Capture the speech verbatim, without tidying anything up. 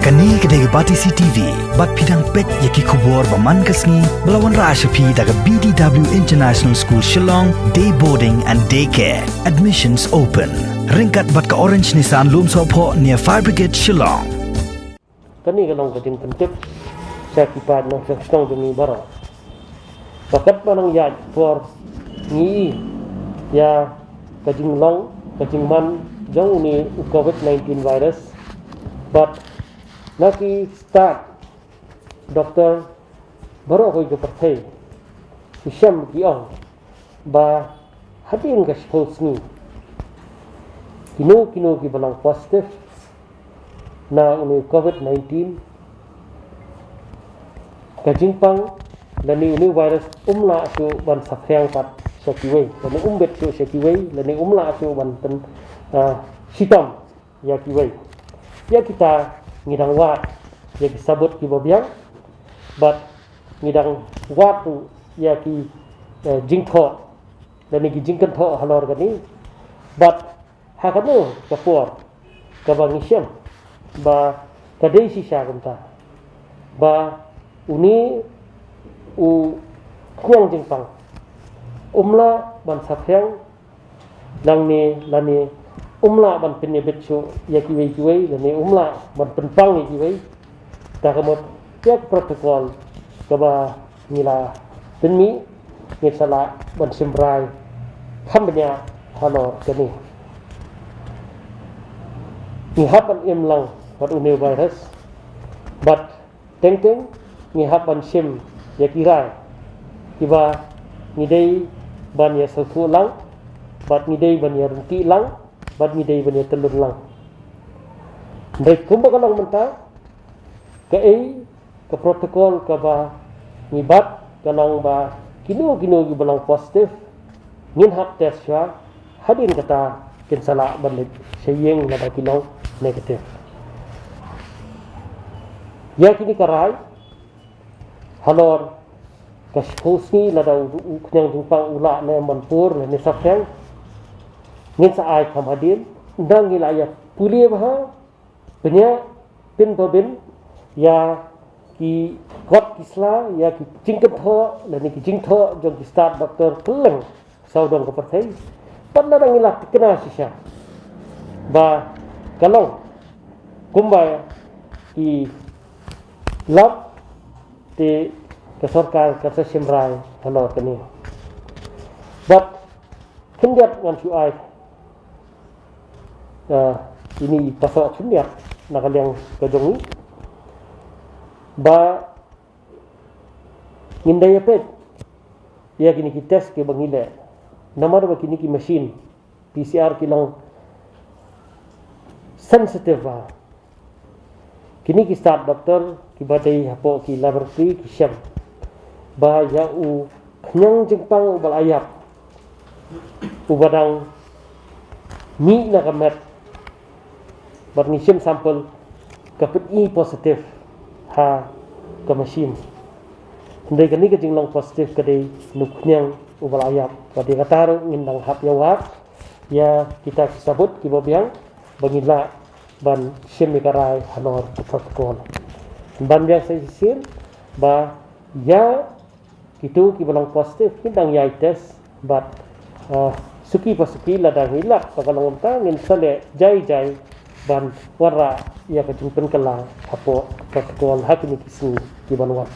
Kane ka dei ka Batesi T V, bad phi dang peit ïa ki khubor ba man ka sngi, ba la wanrah sha phi da ka B D W International School Shillong, Day Boarding and Day Care. Admissions open. Ryngkat bad ka Orange Nissan Lumsohphoh near Fire Brigade Shillong. Kane ka long ka jingpyntip sha ki paid nongshong shnong jong ngi baroh. Ba katba nang ïaid por ngi ïa ka jinglong ka jingman jong une u COVID nineteen virus. Bad na ki stad doktor baroh kawei ka pyrthei ki shem ki ong ba hadien ka shiphew sngi kino kino kiba long positive na une u COVID nineteen, ka jingpang lane une u virus um lah shuh ban saphriang pat sha kiwei, lane um bit shuh sha kiwei, lane um lah shuh ban pyn, ah, shitom ïa kiwei. Ïa kita ngi dang wad ïa ki sabut kiba biang, bad ngi dang wad ruh ïa ki, eh, jingthoh lane ki jingkynthoh halor kane. Bad ha kano ka por kaba ngi shem ba ka dei shisha kumta, ba une u khñiang jingpang um lah ban saphriang nangne, lane um lah ban pynïabit shuh ïa kiwei kiwei, lane um lah ban pynpang ïa kiwei. Te ka mut ïa ka protocol kaba ngi la pynmih, ngin sa lah ban shim brai kham bniah halor kane. Ngi hap ban im lang bad une u virus, bad teng teng ngi hap ban shim ïa ki rai kiba ngi dei ban ïa sngewthuh lang, bad ngi dei ban ïa ryntih lang, bad ngi dei ban ïa tyllun lang. Hynrei kumba ka long mynta, kaei ka protocol kaba ngi bat ka long ba kino kino kiba long positive ngin hap test shuwa, hadien kata kin sa lah ban leit sha ïing lada ki long negative. Ïa kine ka rai halor ka shiphew sngi lada u, u khñiang jingpang u lah ne em ban pur ne em saphriang, ngin sa ai kham hadien, ynda ngi la ïa pule bha, bniah pynpaw bniah ïa ki kot ki sla, ïa ki jingkynthoh lane ki jingthoh jong ki stad doktor kylleng sawdong ka pyrthei. Pat lada ngi la tikna shisha ba ka long kumba ki lap, te ka sorkar kan sa shim rai halor kane. Bad khyndiat ngan shu ai, ah, ine i pasoh khyndiat na ka liang ka jong ngi ba ngin da ïa peit ïa kine ki test kiba ngi leh, namar ba kine ki machine P C R ki long sensitive bha. Kine ki stad doktor kiba dei hapoh ki laboratory ki shem ba ïa u khñiang jingpang uba la ïap, uba dang mih na ka met, bad ngi shim sample, ka pyni positive ha ka machine. Hynrei kane ka jinglong positive ka dei na u khñiang uba la ïap. Bad ïa kata ruh ngin dang hap ïa wad ïa kita ki sabut kiba biang ba ngin lah ban shim ïa ka rai halor ka protocol. Ban biang sa shisien ba ïa kito kiba long positive ngin dang ïai test bad, ah, suki pa suki lada ngi lap ba ka long kumta ngin sa leh jai jai ban wanrah ïa ka jingpynkylla hapoh protocol ha kine ki sngi kiban wan.